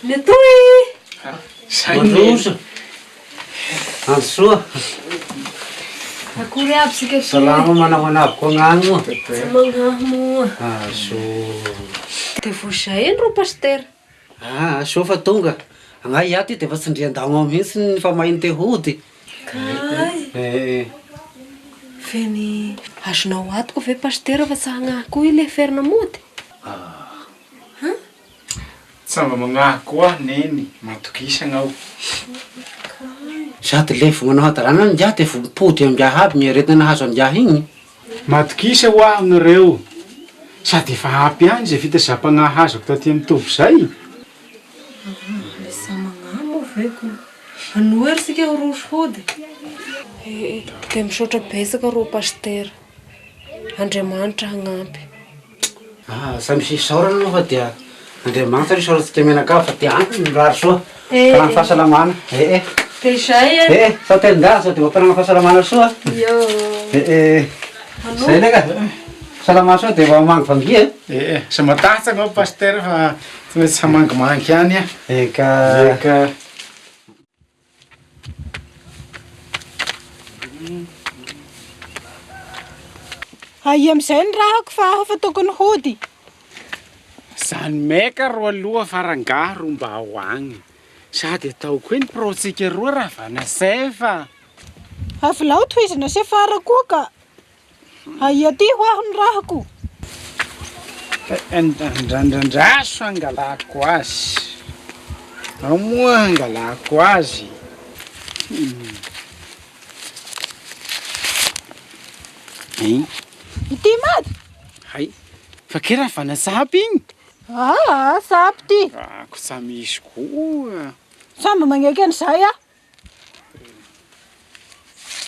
Letoy! Mandroso. Andro soa. Akory aby sika soa. Salama manao manavy koa gnagny moa. Tsy magnahy moa. Ah, soa. Dia vao izay eny ro pasitera. Ah, soa fa tonga. Agnahy ato io dia efa tsindrian-damo mihitsy ny fa mahino te hody. Kay. Eh. Feny azonao antoka ve pasitera fa tsy hagnahy koa i leferina mody? Ah. Hein? Tsy mba magnahy koa aho neny, matokisa agnao. Sady le vao manao hadalana any ingahy de vao mipody amingahy aby ny aretina nahazo angahy igny. Matokisa hoa aminareo, sady efa ampy ihany izay fitazam-pagnahy azoko taty amin'ny toby izay. Aa, le sa magnahy moa ve ko. Anoa ery tsika hiroso hody. Ee, de misaotra betsaka rô pasitera. Andriamanitra hagnampy. Ah, samy misy isaorana aloha fa dia Andriamanitra aloha isaorantsika mianakavy fa dia ampy ny mirary soa, Eh, fanan'ny fahasalamana. Eh eh. Dia izay e. Eh eh, sao telin-dala sao dia mba fananana fahasalamana soa. Io. Eh eh. Zay le ka. Salama soa dia mba mamangivangia e. Eh eh, sa matahotra angamba pasitera fa tsy maintsy hamangimangy ihany aho. Eka. Eka. Aia amin'izay ny rahako fa aho efa tokony hody. Zany meka ro aloha fa rangahy ro mba ho agny. Sady ataoko hoe ny pro-tsika roa ravana sef a. Avilao tohizana sefara koa ka. Aia ty ho aho ny rahako. Andrandrandraso hangalako azy. Ao moa hangalako azy. Hein? Ity mady? Hay, fa ke raha vanasapy igny? Aa, sapy ty. Ako tsa misy koa. Sa mba magneky an'izay aho.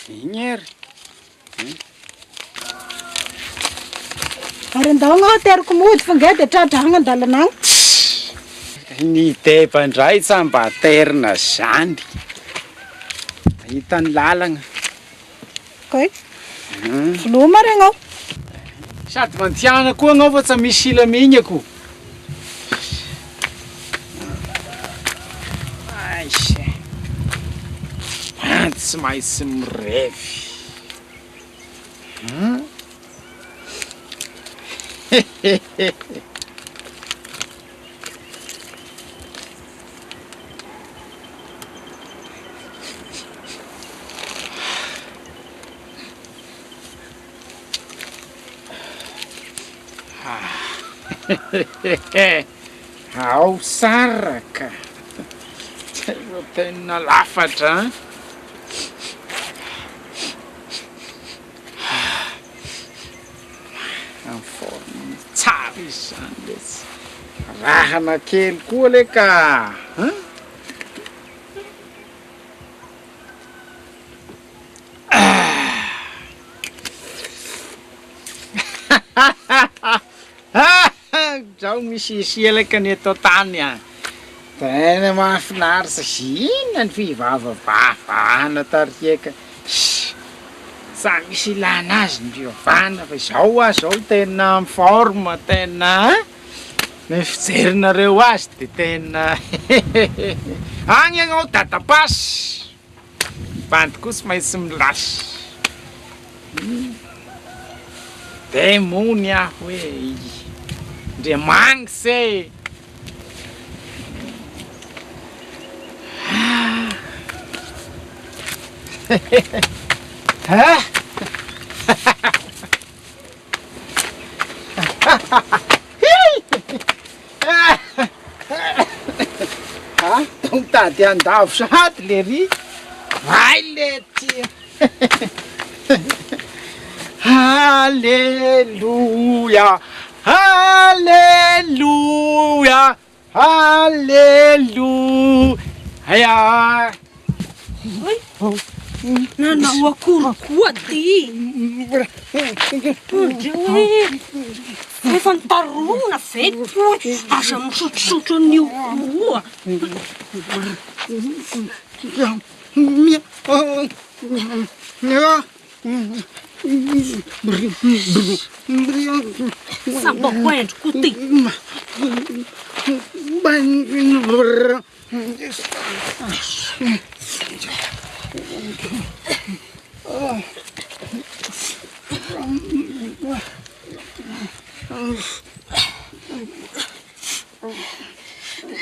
Igny ary. Ary andao ngah ateriko mody fa ngah dia tratra agny an-dalana agny. Ny deba indray tsa mba terina zany. Hita ny lalagna. Kay. Veloma ary agnao. Sady mantiana koa agnao fa tsa misy ilamignako. Aish. Bandy tsy maintsy mirevy. Hmm. Ao saraka. Tena tena lafatra an. En forme tsara izy zany letsy. Arahana kely koa le ka. An. Zao misy selaka ny eto an-tany a! Tena mahafinaritra, inona ny fivavavavahana tariaka, sa misy ilana azy ny fivavahana fa izao aho zao tena en forme, tena an, ny fijerinareo azy de tena agny ianao dadapasy. Bandy koa tsy maintsy milasy. Demony aho hoe Ndriamagnitsy e! Ah, mitady handavo sahady le ry. Hay le ty. Alléluia. Alléluia. Alléluia. Nanao akory koa ty? Ndry efa nitarona ve ty? Aza misotrosotro an'io koa. Samba ho endriko ty.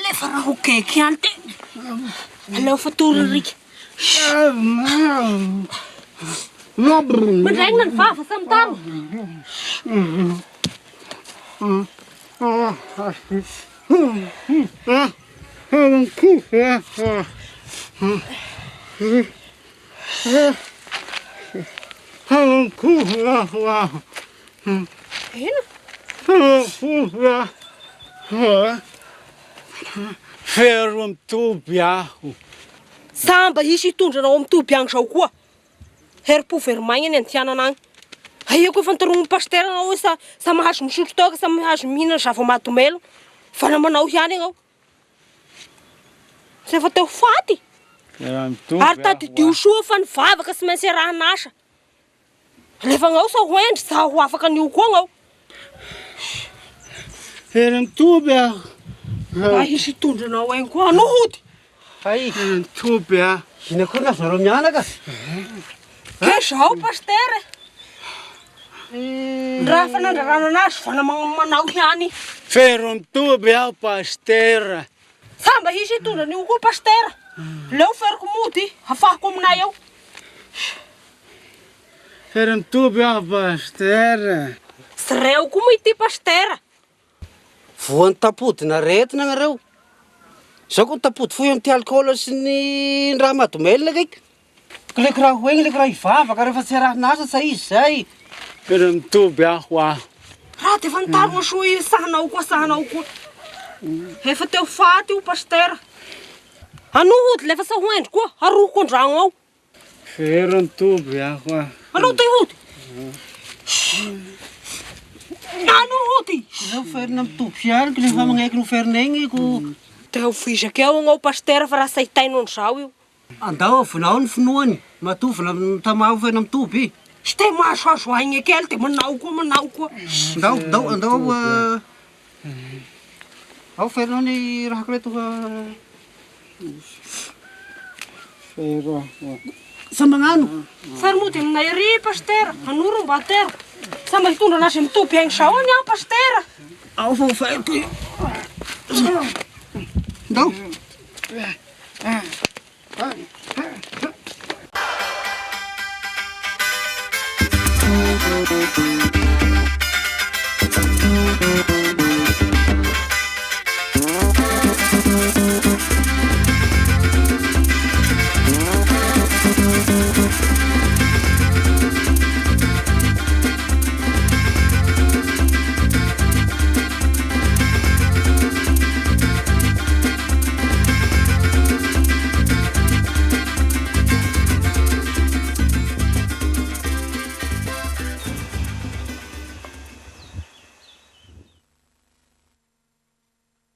Lefa raha ho gaigy ihany ty. Aleo fa tororika. Mandraigna ny vava samy tany. Ino? Fero amin'ny toby aho. Sa mba hisy hitondra anao amin'ny toby agny zao koa? Herim-po very maigna ny andianana agny. Aia koa efa nitarogn'ny pasitera anao hoe sa sa mahazo misotro toaka, sa mahazo mihinana zava-mahadomelina. Fa namanao ihany ianao. Sa efa te ho faty? Ary tadidio soa fa ny vavaka tsy maintsy arahan'asa. Alefagnao sao ho hendry, za ho afaka an'io koa agnao. Hery mitoby aho. Mba hisy hitondra anao agny koa anao hody. Hay. Hery mitoby aho. Ina koa ny azonareo mianaka? Ke zao pasitera e. Raha fa nandrarana anazy fa manao ihany. Fero mitoby aho pasitera. Sa mba hisy hitondra an'io koa pasitera. Leo feriko mody, afahako aminay ao. Fero mitoby aho pasitera. Zreo koa moa ity pasitera. Voan'ny tampodin'aretina nareo. Zao ko ny tampody fohy amin'ity alcool sy ny raha mahadomelina kaiky. Ko le kiraha ho egny le kiraha hivavaka rehefa tsy arahin'asa sa izy zay. Tena mitoby aho ah. Raha de efa nitarina soa io sahanao koa sahanao koa. Efa teo faty io pasitera. Anao hody lefa sa ho hendry koa arohoko andragno ao. Vero ny toby aho ah. Anao te hody. Anao hody. Zao ferina mitoby ihany ko lefa magnaiky no ferina egny ko. Te ho vizaka eo agnao pasitera fa raha tsy ahitainao an'izao io. Andao vonao ny finoany, matoa vona mitamà ho ferina mitoby. Tsy te mahazoazo aigna kely de manao koa manao koa. Andao, andao, andao ao ferinao ny rahako reto fa. Fero. Sa magnano? Fero mody aminay ery pasitera, anoro mba atero. Sa mba hitondra anazy mitoby aigny zao any aho pasitera. Ao fa ho feriko io. Ndao.